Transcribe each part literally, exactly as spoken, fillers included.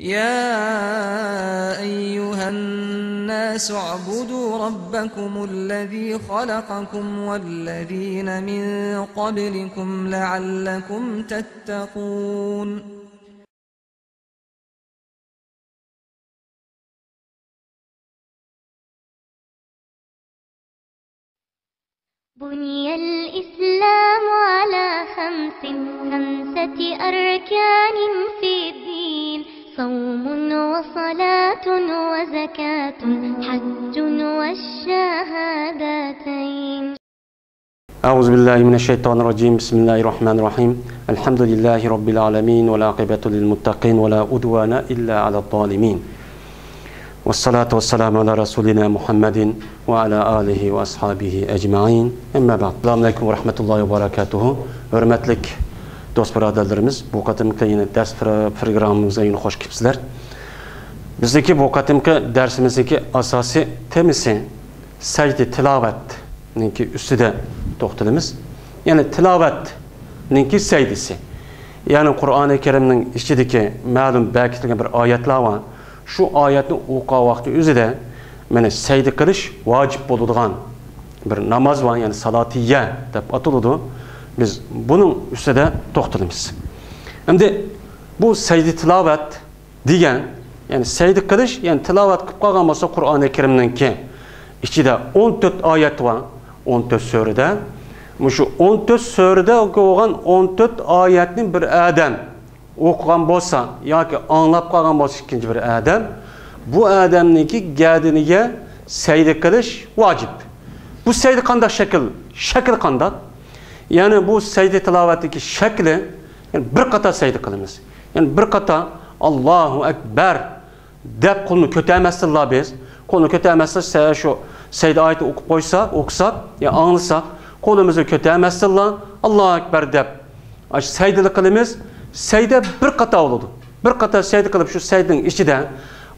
يا أيها الناس اعبدوا ربكم الذي خلقكم والذين من قبلكم لعلكم تتقون. بني الإسلام على خمس، خمسة أركان في الدين، صوم وصلاة وزكاة حج والشهادتين. أعوذ بالله من الشيطان الرجيم. بسم الله الرحمن الرحيم. الحمد لله رب العالمين، والعاقبة للمتقين، ولا عدوان إلا على الظالمين. والصلاة والسلام على رسولنا محمد وعلى آله وأصحابه أجمعين. أما بعد. السلام عليكم ورحمة الله وبركاته. ھۆرمەتلىك دوست بۇرادەرلىرىمىز، بۇ قېتىمقى يەنە دەرس پرو-، پروگراممىمىزغا يەنە خوش كېلىپسىلەر. بىزنىڭكى بۇ قېتىمقى دەرسىمىزنىڭكى ئاساسىي تېمىسى سەجدە تىلاۋەتنىڭكى ئۈستىدە توختىلىمىز. يەنى تىلاۋەتنىڭكى سەجدىسى. يەنى قۇرئانى كەرىمنىڭ ئىچىدىكى مەلۇم بەكىتىلگەن بىر ئايەتلەر بار. شۇ ئايەتنى ئوقۇغان ۋاقتى ئۆزىدە مانا سەجدە قىلىش ۋاجىپ بولىدىغان بىر ناماز بار، يەنى سالاتىيە دەپ ئاتىلىدۇ. بىز بۇنىڭ ئۈستىدە توختىلىمىز. ئەمدى بۇ سەجدە تىلاۋەت دېگەن، يەنى سەجدە قىلىش، يەنى تىلاۋەت قىلىپ قالغان بولسا قۇرئانى كەرىمنىڭكى ئىچىدە ئون تۆت ئايەت بار، ئون تۆت سۈرىدە. مۇشۇ ئون تۆت سۈرىدە بولغان ئون تۆت ئايەتنى بىر ئادەم ئوقۇغان بولسا ياكى ئاڭلاپ قالغان بولسا ئىككىنچى بىر ئادەم، بۇ ئادەمنىڭكى گەدىنىگە سەجدە قىلىش ۋاجىپ. بۇ سەجدە قانداق شەكىل؟ شەكلى قانداق؟ يەنى بۇ سەجدە تىلاۋەتتىكى شەكلى، يەنى بىر قاتا سەجدە قىلىمىز. يەنى بىر قاتا «ئاللاھۇ ئەكبەر» دەپ قولنى كۆتەرمەستىنلا بىز، قولنى كۆتەرمەستىن سە-، شۇ سەجدە ئايىتى ئوقۇپ قويساق، ئوقۇساق يا ئاڭلىساق، قولىمىزنى كۆتەرمەستىنلا «ئاللاھۇ ئەكبەر» دەپ ئاشۇ سەجدىنى قىلىمىز. سەجدە بىر قاتا بولىدۇ. بىر قاتا سەجدە قىلىپ، شۇ سەجدىنىڭ ئىچىدە،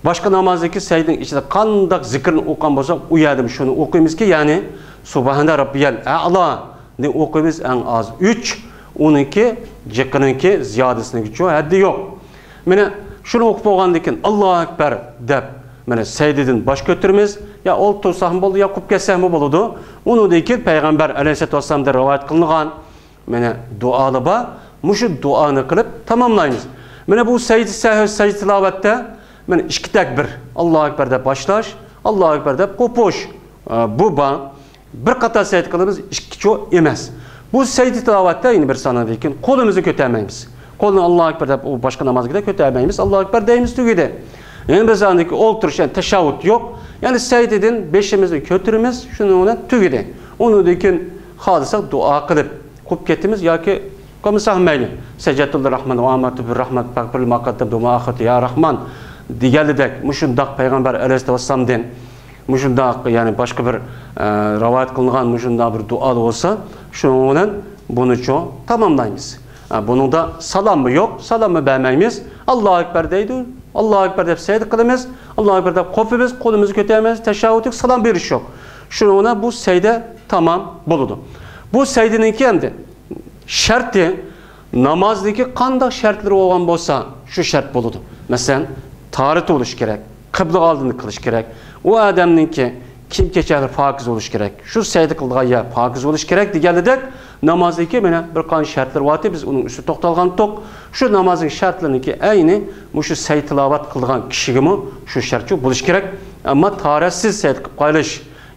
باشقا نامازدىكى سەجدىنىڭ ئىچىدە قانداق زىكىرنى ئوقۇغان بولساق، ئۇ يەردىمۇ شۇنى ئوقۇيمىزكى، يەنى «سۇبھانە رەببىيەل ئەئلانى» ئوقۇيمىز ئەڭ ئاز ئۈچ، ئۇنىڭكى جىقىنىڭكى زىيادىسىنىڭكىچۇ ھەددى يوق. مانا شۇنى ئوقۇپ بولغاندىن كېيىن «ئاللاھۇ ئەكبەر» دەپ، مانا سەجدىدىن باش كۆتۈرىمىز، يا ئولتۇرساقمۇ بولىدۇ، يا قوپۇپ كەتسەكمۇ بولىدۇ. ئۇنىڭدىن كېيىن پەيغەمبەر ئەلەيھىسسالاتۇ ۋەسسالامدىن رىۋايەت قىلىنغان مانا دۇئالار بار. مۇشۇ دۇئانى قىلىپ تاماملايمىز. مانا بۇ سەجدە سەھۋ، سەجدە تىلاۋەتتە مانا ئىككى تەكبىر، «ئاللاھۇ ئەكبەر» دەپ باشلاش، «ئاللاھۇ ئەكبەر» دەپ قوپۇش، ئە، بۇ بار. بىر قاتا سەجدە قىلىمىز، ئىككىچۇ ئەمەس. بۇ سەجدە تىلاۋەتتە يەنە بىر سانادىن كېيىن قولىمىزنى كۆتەرمەيمىز. قولنى «ئاللاھۇ ئەكبەر» دەپ، ئۇ باشقا نامازدىكىدەك كۆتەرمەيمىز، «ئاللاھۇ ئەكبەر» دەيمىز، تۈگىدى. يەنە بىر سانادىن كېيىن ئولتۇرۇش، يەنى تەشەھھۇد يوق. يەنى سەجدىدىن بېشىمىزنى كۆتۈرىمىز، شۇنىڭ بىلەن تۈگىدى. ئۇنىڭدىن كېيىن خالىساق دۇئا قىلىپ قوپۇپ كېتىمىز ياكى قىلمىساق مەيلى. «سەجەدتۇ لىرراھمان ۋە ئامەنتۇ بىرراھمان، فەغفىر لىما قەددەمتۇ ۋە مە ئەخخەرتۇ يا راھمان» دېگەنلىدەك، مۇشۇنداق پەيغەمبەر ئەلەيھىسسالامدىن مۇشۇنداق، يەنى باشقا بىر، ئە، رىۋايەت قىلىنغان مۇشۇنداق بىر دۇئا بولسا، شۇنىڭ بىلەن بۇنىچۇ تاماملايمىز. ئە، بۇنىڭدا سالاممۇ يوق، سالاممۇ بەرمەيمىز. «ئاللاھۇ ئەكبەر» دەيدۇ، «ئاللاھۇ ئەكبەر» دەپ سەجدە قىلىمىز، «ئاللاھۇ ئەكبەر» دەپ قوپىمىز، قولىمىزنى كۆتەرمەيمىز، تەشەھھۇد يوق، سالام بېرىش يوق. شۇنىڭ بىلەن بۇ سەجدە تامام بولىدۇ. بۇ سەجدىنىڭكى ئەمدى شەرتى، نامازنىڭكى قانداق شەرتلىرى بولغان بولسا، شۇ شەرت بولىدۇ. مەسىلەن، تاھارەت بولۇشى كېرەك، قىبلىغا ئالدىن قىلىش كېرەك. ئۇ ئادەمنىڭكى كىيىم-كېچەكلىرى پاكىز بولۇشى كېرەك، شۇ سەجدە قىلىدىغان يەر پاكىز بولۇشى كېرەك دېگەنلىدەك، نامازنىڭكى مانا بىر قانچە شەرتلىرى بارتى، بىز ئۇنىڭ ئۈستىدە توختالغانتۇق. شۇ نامازنىڭ شەرتلىرىنىڭكى ئەينى مۇشۇ سەجدە تىلاۋەت قىلىدىغان كىشىگىمۇ شۇ شەرتچۇ بولۇشى كېرەك. ئەمما تاھارەتسىز سەجدە قىلىپ قېلىش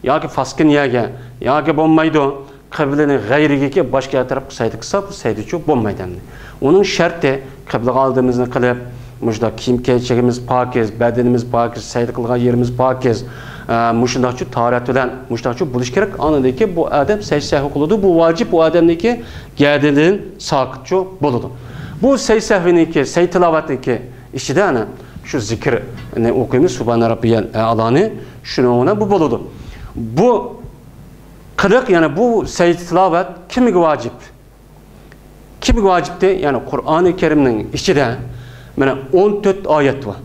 ياكى پاسكىنا يەرگە ياكى بولمايدۇ، قىبلىنىڭ غەيرىگىكى باشقا يەر تەرەپكە سەجدە قىلسا، بۇ سەجدىچۇ بولمايدۇ ئەمدى. ئۇنىڭ شەرتى، قىبلىغا ئالدىمىزنى قىلىپ، مۇشۇنداق كىيىم-كېچىكىمىز پاكىز، بەدىنىمىز پاكىز، سەجدە قىلغان يېرىمىز پاكىز، ئە، مۇشۇنداقچۇ تاھارەت بىلەن، مۇشۇنداقچۇ بولۇش كېرەك. ئاندىن كېيىن بۇ ئادەم سەجدە سەھۋ قىلىدۇ. بۇ ۋاجىپ، بۇ ئادەمنىڭكى گەدىنىدىن ساقىتچۇ بولىدۇ. بۇ سەجدە سەھۋنىڭكى، سەجدە تىلاۋەتنىڭكى ئىچىدە ئەنە شۇ زىكىرنى ئوقۇيمىز، سۇبھانە رەببىيەل ئەئلانى. شۇنىڭ بىلەن بۇ بولىدۇ. بۇ قىلىق، يەنى بۇ سەجدە تىلاۋەت كىمگە ۋاجىپ؟ كىمگە ۋاجىپتى؟ يەنى قۇرئانى كەرىمنىڭ ئىچىدە مانا ئون تۆت ئايەت بار.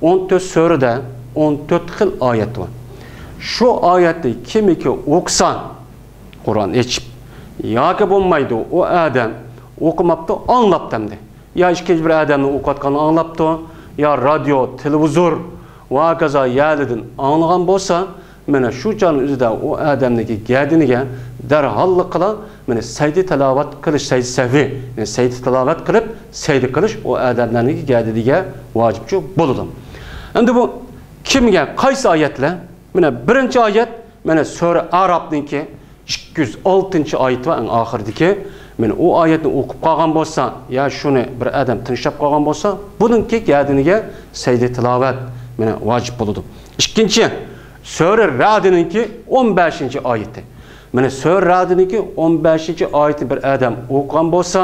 ئون تۆت سۈرىدە ئون تۆت خىل ئايەت بار. شۇ ئايەتنى كىمكى ئوقۇسا، قۇرئان ئېچىپ، ياكى بولمايدۇ، ئۇ ئادەم ئوقۇماپتۇ، ئاڭلاپتۇ ئەمدى. يا ئىككىنچى بىر ئادەمنىڭ ئوقۇۋاتقانلىقىنى ئاڭلاپتۇ، يا رادىيو، تېلېۋىزور ۋە ھاكازا يەرلىدىن ئاڭلىغان بولسا، مانا شۇ چاغنىڭ ئۆزىدە ئۇ ئادەمنىڭكى گەدىنىگە دەرھاللىقلا مانا سەيدە تىلاۋەت قىلىش، سەيدە سەھۋى، يەنى سەيدە تىلاۋەت قىلىپ سەيدە قىلىش ئۇ ئادەملەرنىڭكى گەدىنىگە ۋاجىپچۇ بولىدۇ. ئەمدى بۇ كىمگە، قايسى ئايەتلەر؟ مانا بىرىنچى ئايەت، مانا سۈرە ئەرافنىڭكى ئىككى يۈز ئالتىنچى ئايىتى بار، ئەڭ ئاخىرىدىكى. مانا ئۇ ئايەتنى ئوقۇپ قالغان بولسا، يا شۇنى بىر ئادەم تىڭشاپ قالغان بولسا، بۇنىڭكى گەدىنىگە سەيدە تىلاۋەت مانا ۋاجىپ بولىدۇ. ئىككىنچى، سۈرە رەدنىڭكى ئون بەشىنچى ئايىتى. مانا سۈرە رەدنىڭكى ئون بەشىنچى ئايىتىنى بىر ئادەم ئوقۇغان بولسا،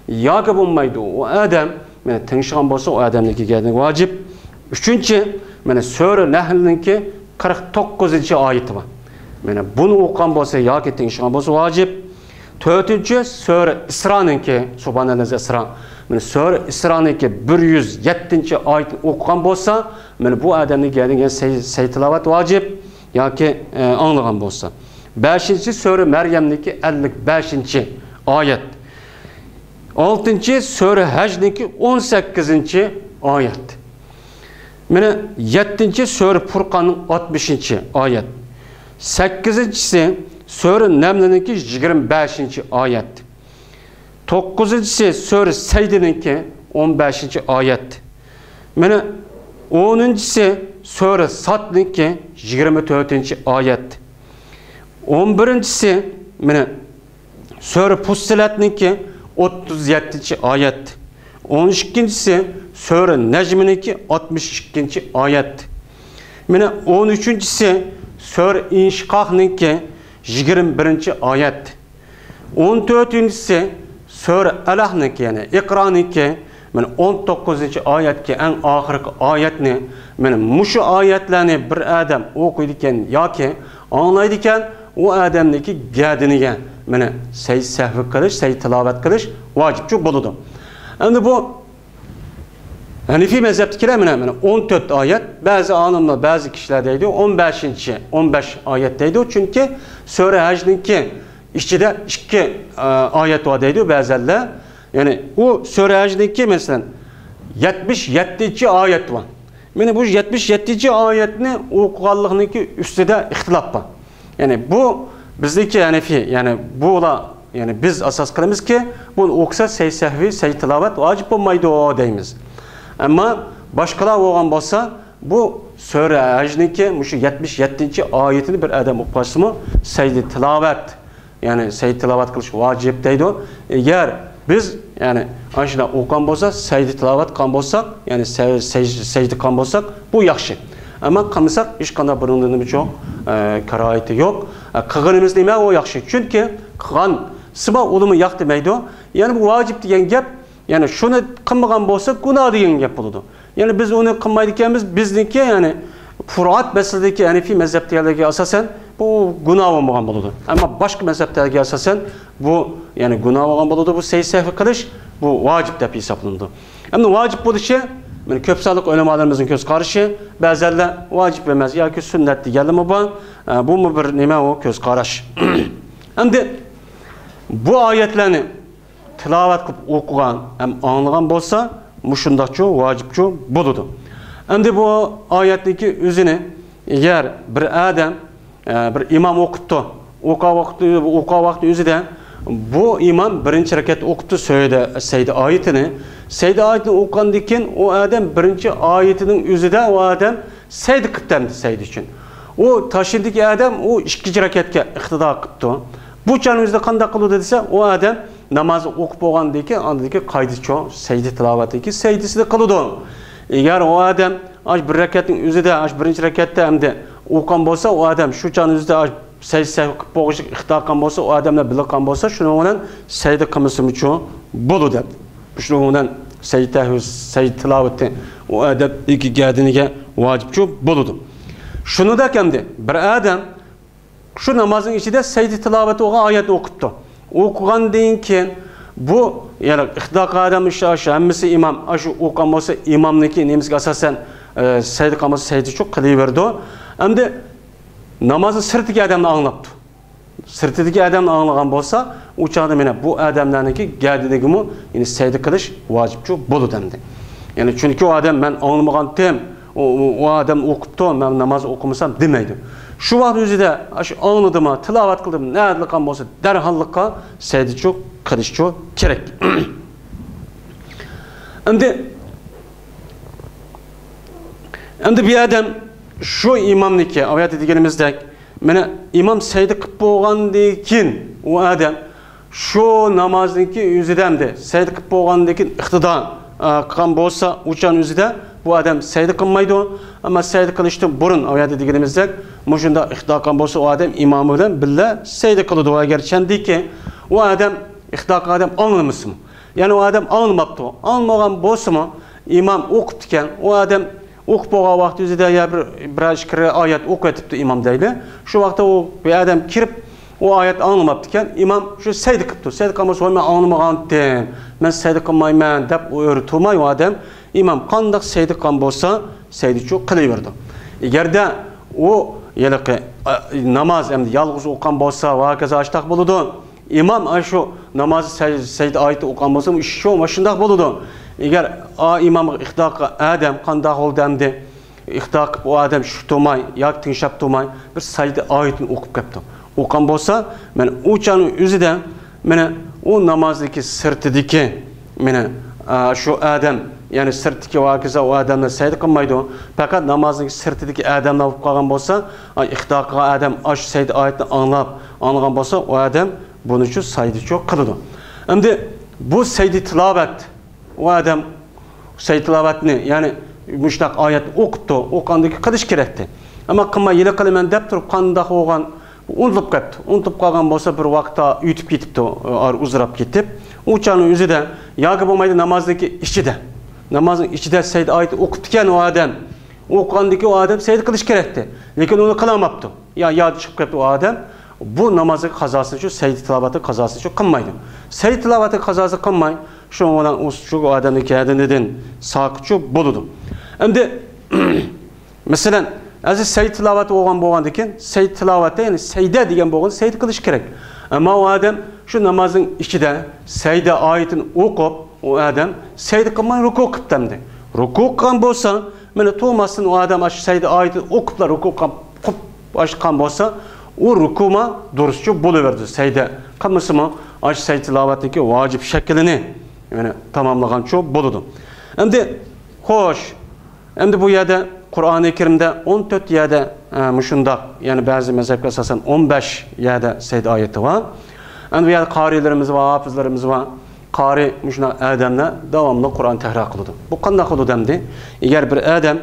ياكى بولمايدۇ، ئۇ ئادەم مانا تىڭشىغان بولسا، ئۇ ئادەمنىڭكى گەدىنىگە ۋاجىپ. ئۈچىنچى، مانا سۈرە نەھلنىڭكى قىرىق توققۇزىنچى ئايىتى بار. مانا بۇنى ئوقۇغان بولسا ياكى تىڭشىغان بولسا ۋاجىپ. تۆتىنچى، سۈرە ئىسرانىڭكى، سۇبھانەللەزى ئەسرا. مانا سۈرە ئىسرانىڭكى بىر يۈز يەتتىنچى ئايىتىنى ئوقۇغان بولسا، مانا بۇ ئادەمنىڭ گەدىنىگە سەي-، سەيدە تىلاۋەت ۋاجىپ ياكى، ئە، ئاڭلىغان بولسا. بەشىنچى، سۈرە مەريەمنىڭكى ئەللىك بەشىنچى ئايەت. ئالتىنچى، سۈرە ھەجنىڭكى ئون سەككىزىنچى ئايەت. مانا يەتتىنچى، سۈرە پۇرقاننىڭ ئاتمىشىنچى ئايەت. سەككىزىنچىسى، سۈرە نەملنىڭكى يىگىرمە بەشىنچى ئايەت. توققۇزىنچىسى، سۈرە سەيدىنىڭكى ئون بەشىنچى ئايەت. مانا ئونىنچىسى، سۈرە سادنىڭكى يىگىرمە تۆتىنچى ئايەت. ئون بىرىنچىسى، مانا سۈرە پۇسسىلەتنىڭكى ئوتتۇز يەتتىنچى ئايەت. ئون ئىككىنچىسى، سۈرە نەجمنىڭكى ئاتمىش ئىككىنچى ئايەت. مانا ئون ئۈچىنچىسى، سۈرە ئىنشىقاقنىڭكى يىگىرمە بىرىنچى ئايەت. ئون تۆتىنچىسى، سۈرە ئەلەقنىڭكى، يەنى ئىقرانىڭكى، مانا ئون توققۇزىنچى ئايەتكە، ئەڭ ئاخىرقى ئايەتنى، مانا مۇشۇ ئايەتلەرنى بىر ئادەم ئوقۇيدىكەن ياكى ئاڭلايدىكەن، ئۇ ئادەمنىڭكى گەدىنىگە، مانا سەي سەھۋى قىلىش، سەي تىلاۋەت قىلىش ۋاجىپچۇ بولىدۇ. ئەمدى بۇ ھەنىفىي مەزھەپتىكىلەر مانا، مانا ئون تۆت ئايەت، بەزى ئالىملار، بەزى كىشىلەر دەيدۇ، ئون بەشىنچى، ئون بەش ئايەت دەيدۇ. چۈنكى سۈرە ھەجنىڭكى ئىچىدە ئىككى، ئە، ئايەت بار دەيدۇ بەزەنلەر. يەنى ئۇ سۈرە ھەجنىڭكى، مەسىلەن، يەتمىش يەتتىنچى ئايەت بار. مانا بۇ يەتمىش يەتتىنچى ئايەتنى ئوقۇغانلىقنىڭكى ئۈستىدە ئىختىلاپ بار. يەنى بۇ بىزنىڭكى ھەنىفىي، يەنى بۇلار، يەنى بىز ئاساس قىلىمىزكى، بۇنى ئوقۇسا سەي سەھۋى، سەي تىلاۋەت ۋاجىپ بولمايدۇ دەيمىز. ئەمما باشقىلار بولغان بولسا، بۇ سۈرە ھەجنىڭكى مۇشۇ يەتمىش يەتتىنچى ئايىتىنى بىر ئادەم ئوقۇۋاتسىمۇ، سەيدە تىلاۋەت، يەنى سەيدە تىلاۋەت قىلىش ۋاجىپ دەيدۇ. ئەگەر بىز، يەنى، ئاشۇنداق ئوقۇغان بولسا، سەيدە تىلاۋەت قىلغان بولساق، يەنى سە-، سەي-، سەيدە قىلغان بولساق، بۇ ياخشى. ئەمما قىلمىساق، ھېچقانداق بۇنىڭدا نېمە يوق، ئە، كاراھىتى يوق. ئە، قىلغىنىمىز نېمە، ئۇ ياخشى. چۈنكى قىلغان سىما ئۇلىمۇ ياق دېمەيدۇ. يەنى بۇ ۋاجىپ دېگەن گەپ، يەنى شۇنى قىلمىغان بولسا، گۇناھ دېگەن گەپ بولىدۇ. يەنى بىز ئۇنى قىلمايدىكەنمىز، بىزنىڭكى، يەنى فۇرۇئات مەسىلىدىكى ھەنىفىي مەزھەپتىكىلەرگە ئاساسەن بۇ گۇناھ بولمىغان بولىدۇ. ئەمما باشقا مەزھەپلەرگە ئاساسەن بۇ، يەنى گۇناھ بولغان بولىدۇ. بۇ سەي سەھۋى قىلىش، بۇ ۋاجىپ دەپ ھېسابلىنىدۇ. ئەمدى ۋاجىپ بولۇشى، مانا، كۆپ سانلىق ئۆلىمالىرىمىزنىڭ كۆز قارىشى، بەزەنلەر ۋاجىپ ئەمەس ياكى سۈننەت دېگەنلىرىمۇ بار. ئە، بۇمۇ بىر نېمە، ئۇ كۆز قاراش. ئەمدى بۇ ئايەتلەرنى تىلاۋەت قىلىپ ئوقۇغان ھەم ئاڭلىغان بولسا، مۇشۇنداقچۇ، ۋاجىپچۇ بولىدۇ. ئەمدى بۇ ئايەتنىڭكى ئۆزىنى ئەگەر بىر ئادەم، ئە، بىر ئىمام ئوقۇپتۇ، ئوقۇغان ۋاقىتتا، ئوقۇغان ۋاقىتنىڭ ئۆزىدە بۇ ئىمام بىرىنچى رەكەتتە ئوقۇپتۇ سۈرە سەيدە ئايىتىنى. سەيدە ئايىتىنى ئوقۇغاندىن كېيىن ئۇ ئادەم بىرىنچى ئايىتىنىڭ ئۆزىدە ئۇ ئادەم سەيدە قىپتۇ ئەمدى سەيدە ئۈچۈن. ئۇ تاشىدىكى ئادەم ئۇ ئىككىنچى رەكەتكە ئىقتىدا قىپتۇ. بۇ چاغنىڭ ئۆزىدە قانداق قىلىدۇ دېسە، ئۇ ئادەم نامازنى ئوقۇپ بولغاندىن كېيىن ئاندىن كېيىن قايتىچۇ سەيدە تىلاۋەتتىكى سەيدىسىنى قىلىدۇ. ئەگەر ئۇ ئادەم ئاش بىر رەكەتنىڭ ئۆزىدە، ئاش بىرىنچى رەكەتتە ئەمدى ئوقۇغان بولسا، ئۇ ئادەم شۇ چاغنىڭ ئۆزىدە ئاش سەيدە سەھۋى قىلىپ بولغۇچە ئىقتىدا قىلغان بولسا، ئۇ ئادەملەر بىلىپ قالغان بولسا، شۇنىڭ بىلەن سەيدە قىلمىسىمۇچۇ بولىدۇ دەپ. شۇنىڭ بىلەن سەيدە تەھۋى، سەيدە تىلاۋىتى ئۇ ئادەمنىڭكى گەدىنىگە ۋاجىپچۇ بولىدۇ. شۇنىڭدەك ئەمدى بىر ئادەم شۇ نامازنىڭ ئىچىدە سەيدە تىلاۋەت بولغان ئايەتنى ئوقۇپتۇ. ئوقۇغاندىن كېيىن بۇ، يەنى ئىقتىدا قىلغان ئادەم شۇ، شۇ ھەممىسى ئىمام، ئاشۇ ئوقۇغان بولسا ئىمامنىڭكى نېمىسىگە ئاساسەن، ئە، سەيدە قىلغان بولسا سەيدىچۇ قىلىۋېرىدۇ. ئەمدى نامازنىڭ سىرتىدىكى ئادەمنى ئاڭلاپتۇ. سىرتىدىكى ئادەمنى ئاڭلىغان بولسا، ئۇ چاغدا مانا بۇ ئادەملەرنىڭكى گەدىنىگىمۇ، يەنى سەيدە قىلىش ۋاجىپچۇ بولىدۇ ئەمدى. يەنى چۈنكى ئۇ ئادەم مەن ئاڭلىمىغانتىم، ئۇ، ئۇ، ئۇ ئادەم ئوقۇپتۇ، مەن ناماز ئوقۇمىسام دېمەيدۇ. شۇ ۋاقىت ئۆزىدە ئاشۇ ئاڭلىدىما، تىلاۋەت قىلدىم، نەدىلىقان بولسا دەرھاللىققا سەيدىچۇ قىلىشچۇ كېرەك. ئەمدى، ئەمدى بۇ ئادەم شۇ ئىمامنىكى، ئاۋۇ يەردە دېگىنىمىزدەك، مانا ئىمام سەيدە قىلىپ بولغاندىن كېيىن ئۇ ئادەم شۇ نامازنىڭكى ئۆزىدە ئەمدى سەيدە قىلىپ بولغاندىن كېيىن ئىقتىدا، ئا، قىلغان بولسا، ئۇ چاغنىڭ ئۆزىدە بۇ ئادەم سەيدە قىلمايدۇ. ئەمما سەيدە قىلىشتىن بۇرۇن، ئاۋۇ يەردە دېگىنىمىزدەك، مۇشۇنداق ئىقتىدا قىلغان بولسا، ئۇ ئادەم ئىمامى بىلەن بىللە سەيدە قىلىدۇ. ئەگەر چەندىكى ئۇ ئادەم ئىقتىدا قىلغان ئادەم ئاڭلىمىسىمۇ، يەنى ئۇ ئادەم ئاڭلىماپتۇ. ئاڭلىمىغان بولسىمۇ، ئىمام ئوقۇپتىكەن، ئۇ ئادەم ئوقۇپ بولغان ۋاقتى ئۆزىدە يا بىر، بىرەر ئىككى ئايەت ئوقۇۋېتىپتۇ ئىمام دەيلى. شۇ ۋاقىتتا ئۇ بىر ئادەم كىرىپ، ئۇ ئايەت ئاڭلىماپتىكەن، ئىمام شۇ سەيدە قىپتۇ. سەيدە قىلمىسا، ۋاي، مەن ئاڭلىمىغانتىم، مەن سەيدە قىلمايمەن دەپ، ئۇ ئۆرە تۇرماي، ئۇ ئادەم ئىمام قانداق سەيدە قىلغان بولسا، سەيدىچۇ قىلىۋېرىدۇ. ئەگەردە ئۇ ھېلىقى، ئا، ناماز ئەمدى يالغۇز ئوقۇغان بولسا، ۋە ھاكازا ئاشتاق بولىدۇ. ئىمام ئاشۇ نامازدا سەي-، سەجدە ئايىتى ئوقۇغان بولسا، ئىش شۇ، مۇشۇنداق بولىدۇ. ئەگەر ئا ئىمامغا ئىقتىدا قىلغان ئادەم قانداق بولدى ئەمدى؟ ئىقتىدا قىلىپ ئۇ ئادەم چۈشۈپ تۇرماي ياكى تىڭشاپ تۇرماي بىر سەجدە ئايىتىنى ئوقۇپ كەپتۇ. ئوقۇغان بولسا، مانا ئۇ چاغنىڭ ئۆزىدە، مانا ئۇ نامازدىكى سىرتىدىكى، مانا، ئا، شۇ ئادەم، يەنى سىرتتىكى ۋە ھاكازا ئۇ ئادەملەر سەجدە قىلمايدۇ. پەقەت نامازدىكى سىرتىدىكى ئادەملەر بولۇپ قالغان بولسا، ئا، ئىقتىدا قىلغان ئادەم ئاشۇ سەجدە ئايىتىنى ئاڭلاپ، ئاڭلىغان بولسا، ئۇ ئادەم بۇنىچۇ سەجدىچۇ قىلىدۇ. ئەمدى بۇ سەجدە تىلاۋەت، ئۇ ئادەم سەجدە تىلاۋەتنى، يەنى مۇشۇنداق ئايەت ئوقۇپتۇ، ئوقۇغاندىن كېيىن قىلىش كېرەكتى. ئەمما قىلماي، ھېلى قىلىمەن دەپ تۇرۇپ، قانداق بولغان، ئۇنتۇلۇپ قەپتۇ. ئۇنتۇلۇپ قالغان بولسا، بىر ۋاقىتتا ئۆتۈپ كېتىپتۇ، ئارا ئۇزىراپ كېتىپ. ئۇ چاغنىڭ ئۆزىدە ياكى بولمايدۇ نامازنىڭكى ئىچىدە. نامازنىڭ ئىچىدە سەجدە ئايىتى ئوقۇپتىكەن ئۇ ئادەم. ئوقۇغاندىن كېيىن ئۇ ئادەم سەجدە قىلىش كېرەكتى. لېكىن ئۇنى قىلالماپتۇ. يا، يا چىقىپ كەپتۇ ئۇ ئادەم. بۇ نامازنىڭ قازاسىنى شۇ سەجدە تىلاۋەتنىڭ قازاسىنى شۇ قىلمايدۇ. سەجدە تىلاۋەتنىڭ قازاسىنى قىلماي، شۇنىڭ بىلەن ئۇ شۇ ئادەمنىڭ گەدىنىدىن ساقىتچۇ بولىدۇ. ئەمدى، مەسىلەن، ھازىر سەجدە تىلاۋەت بولغان، بولغاندىن كېيىن سەجدە تىلاۋەتتە، يەنى سەجدە دېگەن بولغان سەجدە قىلىش كېرەك. ئەمما ئۇ ئادەم شۇ نامازنىڭ ئىچىدە سەجدە ئايىتىنى ئوقۇپ، ئۇ ئادەم سەجدە قىلماي رۇكۇ قىپتۇ ئەمدى. رۇكۇ قىلغان بولسا، مانا تۇرماستىن ئۇ ئادەم ئاشۇ سەجدە ئايىتىنى ئوقۇپلا رۇكۇ قىلىپ، قىلىپ ئاشقان بولسا، ئۇ رۇكۇما دۇرۇسچۇ بولۇۋېرىدۇ. سەجدە قىلمىسىمۇ، ئاشۇ سەجدە تىلاۋەتنىڭكى ۋاجىپ شەكلىنى، يەنى تاماملىغانچۇ بولىدۇ. ئەمدى، خوش، ئەمدى بۇ يەردە قۇرئانى كەرىمدە ئون تۆت يەردە، ئە، مۇشۇنداق، يەنى بەزى مەزھەپكە ئاساسەن ئون بەش يەردە سەجدە ئايىتى بار. ئەمدى بۇ يەردە قارىيلىرىمىز بار، ھاپىزلىرىمىز بار. قارىي مۇشۇنداق ئادەملەر داۋاملىق قۇرئان تەكرار قىلىدۇ. بۇ قانداق قىلىدۇ دەمدى؟ ئەگەر بىر ئادەم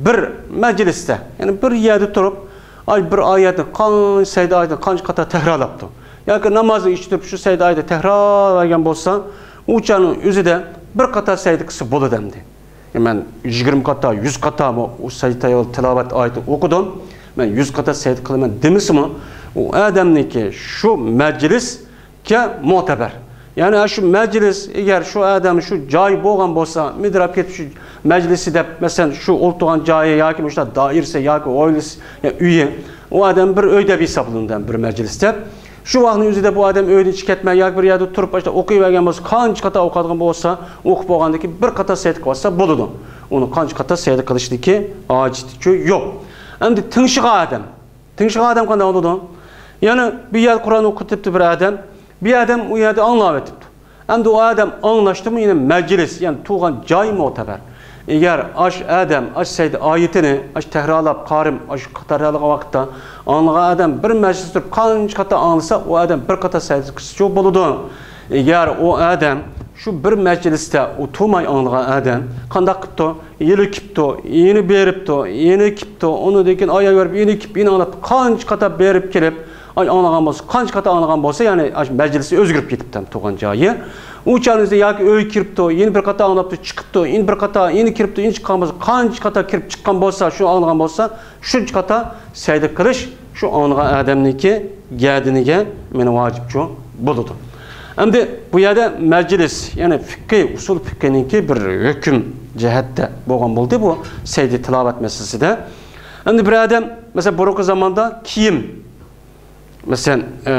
بىر مەجلىستە، يەنى بىر يەردە تۇرۇپ، ئاي، بىر ئايەتنى قانچە، سەجدە ئايەتنى قانچە قاتا تەكرارلاپتۇ. ياكى نامازنىڭ ئىچىدە تۇرۇپ شۇ سەجدە ئايەتنى تەكرارلىغان بولسا، ئۇ چاغنىڭ ئۆزىدە بىر قاتا سەجدە قىلسا بولىدۇ دەمدى. مەن يىگىرمە قاتا، يۈز قاتا بۇ سەجدە تىلاۋەت ئايىتى ئوقۇدۇم. مەن يۈز قاتا سەجدە قىلىمەن دېمىسىمۇ، ئۇ ئادەمنىڭكى شۇ مەجلىسكە مۆتەبەر. يەنى شۇ مەجلىس، ئەگەر شۇ ئادەم شۇ جاي بولغان بولسا، مىدىراپ كېتىپ شۇ مەجلىسى دەپ، مەسىلەن، شۇ ئولتۇرغان جايى ياكى مۇشۇنداق دائىرىسى ياكى ھويلىسى، يا ئۆيى، ئۇ ئادەم بىر ئۆي دەپ ھېسابلىنىدۇ، بىر مەجلىس دەپ. شۇ ۋاقىتنىڭ ئۆزىدە بۇ ئادەم ئۆيدىن چىقىپ كەتمەي ياكى بىر يەردە تۇرۇپ، ئاشۇنداق ئوقۇيۋەرگەن بولسا، قانچە قاتا ئوقۇيدىغان بولسا، ئوقۇپ بولغاندىن كېيىن بىر قاتا سەجدە قىلىۋاتسا بولىدۇ. ئۇنىڭ قانچە قاتا سەجدە قىلىشتىكى ھاجىتىچۇ يوق. ئەمدى تىڭشىغان ئادەم. تىڭشىغان ئادەم قانداق بولىدۇ؟ يەنى بىر يەردە قۇرئان ئوقۇتۇپتۇ بىر ئادەم، بىر ئادەم ئۇ يەردە ئاڭلاۋېتىپتۇ. ئەمدى ئۇ ئادەم ئاڭلاشتىمۇ يەنە مەجلىس، يەنى تۇرغان جاي مۆتەبەر. ئەگەر ئاش ئادەم ئاش سەجدە ئايىتىنى ئاش تەكرارلاپ، قارىم ئاش تەكرارلىغان ۋاقىتتا ئاڭلىغان ئادەم بىر مەجلىستە تۇرۇپ قانچە قاتا ئاڭلىسا، ئۇ ئادەم بىر قاتا سەجدە قىلسىچۇ بولىدۇ. ئەگەر ئۇ ئادەم شۇ بىر مەجلىستە ئولتۇرماي ئاڭلىغان ئادەم قانداق قىپتۇ؟ يېنى كېپتۇ، يېنى بېرىپتۇ، يېنى كېپتۇ، ئۇنىڭدىن كېيىن ئاياغ بېرىپ، يېنى كېپىپ، يېنى ئاڭلاپتۇ، قانچە قاتا بېرىپ كېلىپ، ئاي، ئاڭلىغان بولسا، قانچە قاتا ئاڭلىغان بولسا، يەنى ئاش مەجلىسى ئۆزگىرىپ كېتىپتۇ تۇرغان جايى. ئۇ چاغنىڭ ئۆزىدە ياكى ئۆيگە كىرىپتۇ، يەنە بىر قاتا ئاڭلاپتۇ، چىقىپتۇ، يەنە بىر قاتا يەنە كىرىپتۇ، يەنە چىققان بولسا، قانچە قاتا كىرىپ چىققان بولسا، شۇ ئاڭلىغان بولسا، شۇنچە قاتا سەجدە قىلىش شۇ ئاڭلىغان ئادەمنىڭكى گەدىنىگە مانا ۋاجىپچۇ بولىدۇ. ئەمدى بۇ يەردە مەجلىس، يەنى فىقھى، ئۇسۇل فىقھىنىڭكى بىر ھۆكۈم جەھەتتە بولغان بولدى بۇ سەجدە تىلاۋەت مەسىلىسىدە. ئەمدى بىر ئادەم، مەسىلەن، بۇرۇنقى زاماندا كىيىم، مەسىلەن، ئە،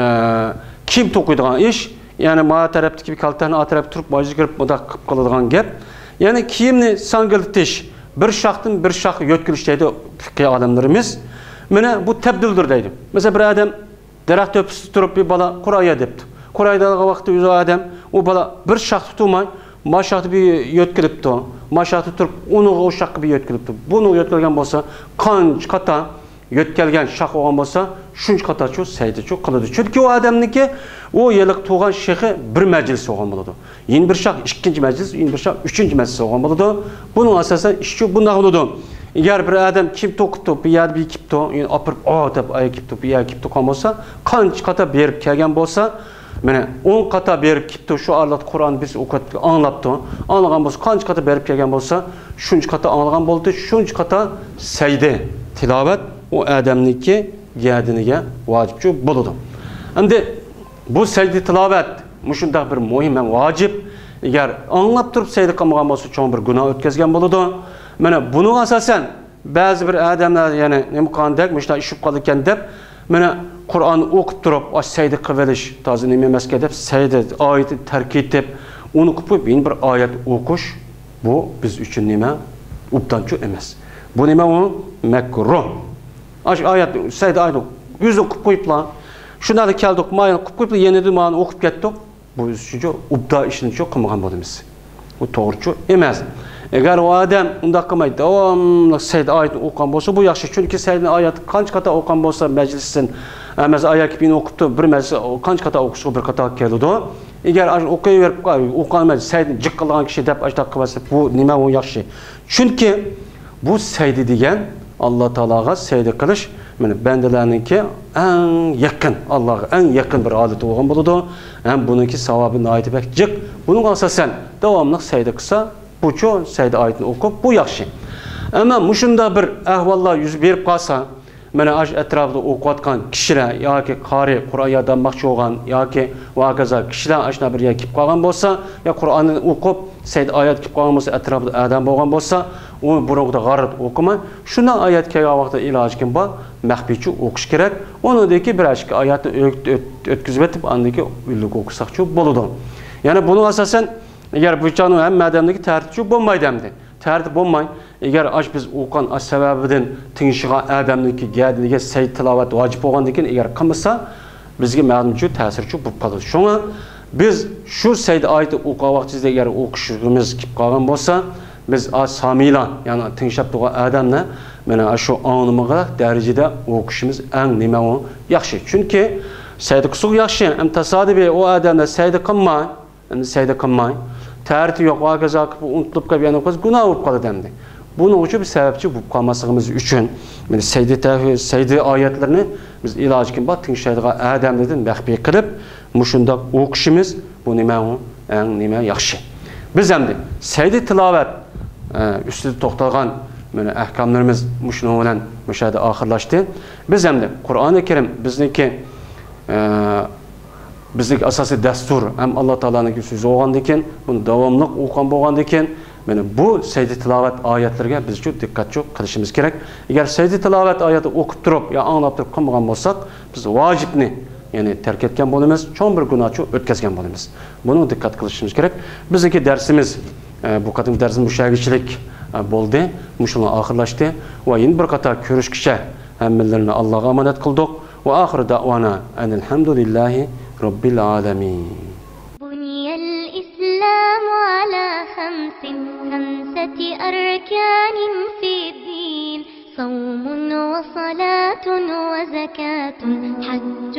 كىيىم توقۇيدىغان ئىش، يەنى ما تەرەپتىكى بىر كالتەكنى ئا تەرەپكە تۇرۇپ، بايىشى كىرىپ، مۇنداق قىلىپ قىلىدىغان گەپ. يەنى كىيىمنى ساڭگىلىتىش، بىر شاختىن بىر شاخقا يۆتكىلىش دەيدۇ پىقھىي ئالىملىرىمىز. مانا بۇ تەبدىلدۇر دەيدۇ. مەسىلەن، بىر ئادەم دەرەخ تۆپىسىدە تۇرۇپ، بىر بالا قۇرئان يا دەپتۇ. قۇرئان يا دېگەن ۋاقىتتا ئۆزى ئادەم، ئۇ بالا بىر شاختا تۇرماي، ما شاختا بىر يۆتكىلىپتۇ، ما شاختا تۇرۇپ، ئۇنىڭغا ئۇ شاخقا بىر يۆتكىلىپتۇ. بۇنىڭغا يۆتكەلگەن بولسا، قانچە قاتا يۆتكەلگەن شاخ بولغان بولسا، شۇنچە قاتاچۇ سەجدىچۇ قىلىدۇ. چۈنكى ئۇ ئادەمنىڭكى ئۇ ھېلىقى تۇرغان شېخى بىر مەجلىس بولغان بولىدۇ. يەنە بىر شاخ ئىككىنچى مەجلىس، يەنە بىر شاخ ئۈچىنچى مەجلىس بولغان بولىدۇ. بۇنىڭ ئاساسەن ئىشچۇ بۇنداق بولىدۇ. ئەگەر بىر ئادەم كىيىم توقۇپتۇ، بىر يەردە بىر كىپتۇ، يەنە ئاپىرىپ، ئا دەپ ئايا كىپتۇ، بىر يەرگە كىپتۇ قالغان بولسا، قانچە قاتا بېرىپ كەلگەن بولسا، مانا ئون قاتا بېرىپ كىپتۇ، شۇ ئارىلىقتا قۇرئان بىرسى ئوقۇپ ئاڭلاپتۇ. ئاڭلىغان بولسا، قانچە قاتا بېرىپ كەلگەن بولسا، شۇنچە قاتا ئاڭلىغان بولدى، شۇنچە قاتا سەجدە تىلاۋەت ئۇ ئادەمنىڭكى گەدىنىگە ۋاجىپچۇ بولىدۇ. ئەمدى بۇ سەجدە تىلاۋەت مۇشۇنداق بىر مۇھىم ھەم ۋاجىپ. ئەگەر ئاڭلاپ تۇرۇپ سەجدە قىلمىغان بولسا، چوڭ بىر گۇناھ ئۆتكۈزگەن بولىدۇ. مانا بۇنىڭغا ئاساسەن، بەزى بىر ئادەملەر، يەنى نېمە قىلغاندەك، مۇشۇنداق ئىشىپ قالىدىكەن دەپ، مانا قۇرئان ئوقۇپ تۇرۇپ، ئاش سەجدە قىلىۋېلىش، تازا نېمە ئەمەسكەن دەپ، سەجدە ئايىتىنى تەرك ئېتىپ، ئۇنى قىلىپ قويۇپ، يەنە بىر ئايەت ئوقۇش، بۇ بىز ئۈچۈن نېمە؟ ئوبدانچۇ ئەمەس. بۇ نېمە ئۇ؟ مەكرۇھ. ئاش ئايەت، سەجدە ئايىتىنى يۈزى قىلىپ قويۇپلا، شۇنداقلا كەلدۇق، مايىل قىلىپ قويۇپلا، يەنە مانا ئوقۇپ كەتتۇق. بۇ ئۈچۈنچى ئوبدان ئىشنىچۇ قىلمىغان بولىمىز. بۇ توغرىچۇ ئەمەس. ئەگەر ئۇ ئادەم ئۇنداق قىلماي، داۋاملىق سەجدە ئايىتىنى ئوقۇغان بولسا، بۇ ياخشى. چۈنكى سەجدە ئايەت قانچە قاتا ئوقۇغان بولسا، مەجلىستىن، ئەمەس ئايەت كىپىنى ئوقۇپتۇ، بىر مەجلىس قانچە قاتا ئوقۇسىغۇ بىر قاتا كېلىدۇ. ئەگەر ئاشۇ ئوقۇيۋېرىپ، ئوقۇغان سەجدىنى جىق قىلغان كىشى دەپ ئاشۇنداق قىلىۋەتسە، بۇ نېمە ئۇ ياخشى؟ چۈنكى بۇ سەجدە دېگەن ئاللا تائالاغا سەجدە قىلىش، مانا، بەندىلەرنىڭكى ئەڭ يېقىن، ئاللاغا ئەڭ يېقىن بىر ھالىتى بولغان بولىدۇ. ھەم بۇنىڭكى ساۋابى ناھايىتى بەك جىق. بۇنىڭغا ئاساسەن داۋاملىق سەجدە قىلسا، بۇچۇ سەجدە ئايىتىنى ئوقۇپ، بۇ ياخشى. ئەمما مۇشۇنداق بىر ئەھۋاللار يۈز بېرىپ قالسا، مانا ئاشۇ ئەتراپىدا ئوقۇۋاتقان كىشىلەر ياكى قارى، قۇرئان يادلانماقچى بولغان ياكى ۋە ھاكازا كىشىلەر ئاشۇنداق بىر يەرگە كېلىپ قالغان بولسا، يا قۇرئاننى ئوقۇپ، سەجدە ئايەت كېلىپ قالغان بولسا، ئەتراپىدا ئادەم بولغان بولسا، ئۇ بۇرۇنقىدەك غاررىت ئوقۇماي، شۇنداق ئايەت كەلگەن ۋاقىتتا ئىلاجى كىم بار، مەخپىيچە ئوقۇش كېرەك. ئۇنىڭدىن كېيىن بىر ئىككى ئايەتنى ئۆت-، ئۆت-، ئۆتكۈزۈۋېتىپ، ئاندىن كېيىن ئۈنلۈك ئوقۇساقچۇ بولىدۇ. يەنى بۇنىڭ ئاساسەن، ئەگەر بۇ چاغنىڭ ھەممە ئادەمدىكى تەرتىپچۇ بولمايدۇ ئەمدى. تەرتىپ بولماي، ئەگەر ئاش بىز ئوقۇغان ئاش سەۋەبىدىن تىڭشىغان ئادەمنىڭكى گەدىنىگە سەجدە تىلاۋەت ۋاجىپ بولغاندىن كېيىن، ئەگەر قىلمىسا، بىزگە مەلۇمچۇ تەسىرچۇ بولۇپ قالىدۇ. شۇڭا بىز شۇ سەجدە ئايىتى ئوقۇغان ۋاقتىمىزدا ئەگەر ئوقۇشىمىز كېلىپ قالغان بولسا، بىز ئا سامىلار، يەنى تىڭشاپ تۇرغان ئادەملەر مانا شۇ ئاڭلىمىغان دەرىجىدە ئوقۇشىمىز ئەڭ نېمە ئۇ ياخشى. چۈنكى سەجدە قىلسىغۇ ياخشى، ئەمما تاسادىپىي ئۇ ئادەملەر سەجدە قىلماي، ئەمدى سەجدە قىلماي، تەرىتى يوق، ھاكازا قىلىپ ئۇنتۇلۇپ قېلىپ، يەنە قىلسا گۇناھ بولۇپ قالىدۇ ئەمدى. بۇنىڭ ئۈچۈن بىز سەۋەبچى بولۇپ قالماسلىقىمىز ئۈچۈن، مانا سەجدە تەۋ-، سەجدە ئايەتلىرىنى بىز ئىلاجى كىم بار تىڭشايدىغان ئادەملەردىن مەخپىي قىلىپ، مۇشۇنداق ئوقۇشىمىز، بۇ نېمە ئۇ؟ ئەڭ نېمە ياخشى. بىز ئەمدى سەجدە تىلاۋەت، ئە، ئۈستىدە توختالغان مانا ئەھكاملىرىمىز مۇشۇنىڭ بىلەن مۇشۇ يەردە ئاخىرلاشتى. بىز ئەمدى قۇرئانى كەرىم بىزنىڭكى، ئە، بىزنىڭكى ئاساسىي دەستۇر ھەم ئاللا تائالانىڭكى سۆزى بولغاندىكىن، بۇنى داۋاملىق ئوقۇغان بولغاندىكىن، مانا بۇ سەجدە تىلاۋەت ئايەتلىرىگە بىزچۇ دىققەتچۇ قىلىشىمىز كېرەك. ئەگەر سەجدە تىلاۋەت ئايەتنى ئوقۇپ تۇرۇپ يا ئاڭلاپ تۇرۇپ قىلمىغان بولساق، بىز ۋاجىپنى، يەنى تەرك ئەتكەن بولىمىز، چوڭ بىر گۇناھچۇ ئۆتكۈزگەن بولىمىز. بۇنىڭغا دىققەت قىلىشىمىز كېرەك. بىزنىڭكى دەرسىمىز، ئە، بۇ قېتىم دەرسىمىز مۇشۇ يەرگىچىلىك، ئە، بولدى. مۇشۇ بىلەن ئاخىرلاشتى. ۋە يەنە بىر قاتار كۆرۈشكىچە ھەممىلىرىنى ئاللاغا ئامانەت قىلدۇق. وآخر دعوانا أن الحمد لله رب العالمين. بني الإسلام على خمس، خمسة أركان في الدين، صوم وصلاة وزكاة، حج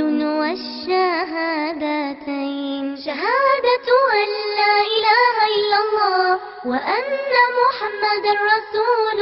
والشهادتين. شهادة أن لا إله إلا الله وأن محمدا رسول